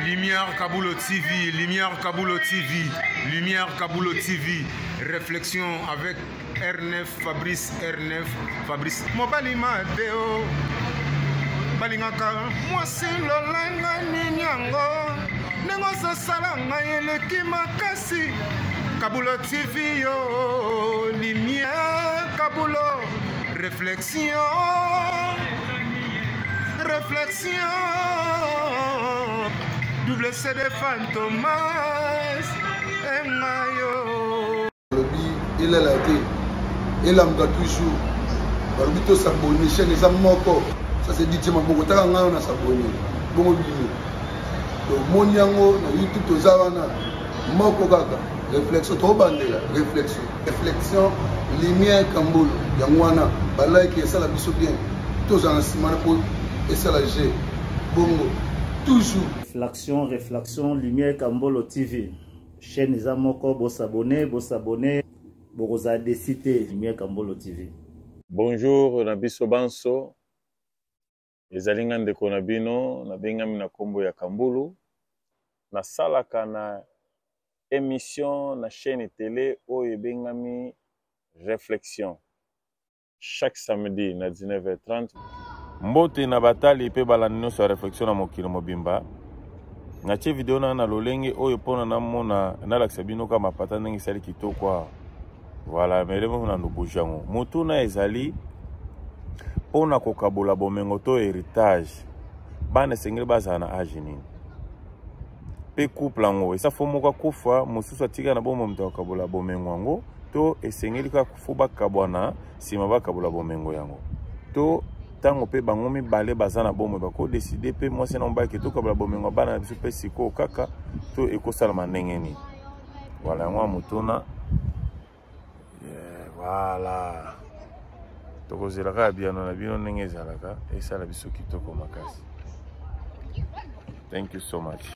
Lumière Kabulo TV, Lumière Kabulo TV, Lumière Kabulo TV. Réflexion avec R9 Fabrice R9 Fabrice. Mobali Mateo. balingaka mwasi lolenge nini yango ndenge ozosala ngai eleki makasi kabulo tv yo lumière kabulo réflexion réflexion double cd fantomas engayo balobi elala te elamuka toujours balobi tosabone chaîne eza moko ça c'est dj maboko taka ngai wana sabone bongo bino tomoni yango na youtube toza wana moko kaka réflexion tobandela réflexion réflexion lumière kambolo yango wana balike esala biso bien tozala na nsima na mpo esala g bongo toujours réflexion réflexion lumière kambolo tv chaîne eza moko bosabone bosabone bokozala desi te lumière kambolo tv bonjour na biso banso Ezali nga ndeko na bino, nabengami na kombo ya Kambulu. Nasalaka na emission na chaine tele oyo ebengami Reflexion chaque samedi na 19h30. Mbote na batali pe balandi nyonso ya Reflexion na mokili mobimba. Natie video na na lolenge oyo mpona namona nalakisa bino ka mapata ndenge esali kitoko awa. Voilà, mais lelo na ndubuji yango. Motuna ezali mpo na kokabola bomengo to héritage, bana esengeli bazala na age nini? Mpe couple yango eza fo moko akufa mosusu atika na bomoi moto akokabola bomengo yango, to esengeli kaka fo bakabwana nsima bakabola bomengo yango, to ntango mpe bango mibale baza na bomoi bakodeside mpe mwasi na mobali ke tokabola bomengo ya bana na biso mpe sikoyo kaka, to ekosalama ndenge nini? Voilà, yango ya motuna. Voilà. Tokozela kaka biyano na bino ndenge ezalaka, esala biso kitoko makasi. Thank you so much.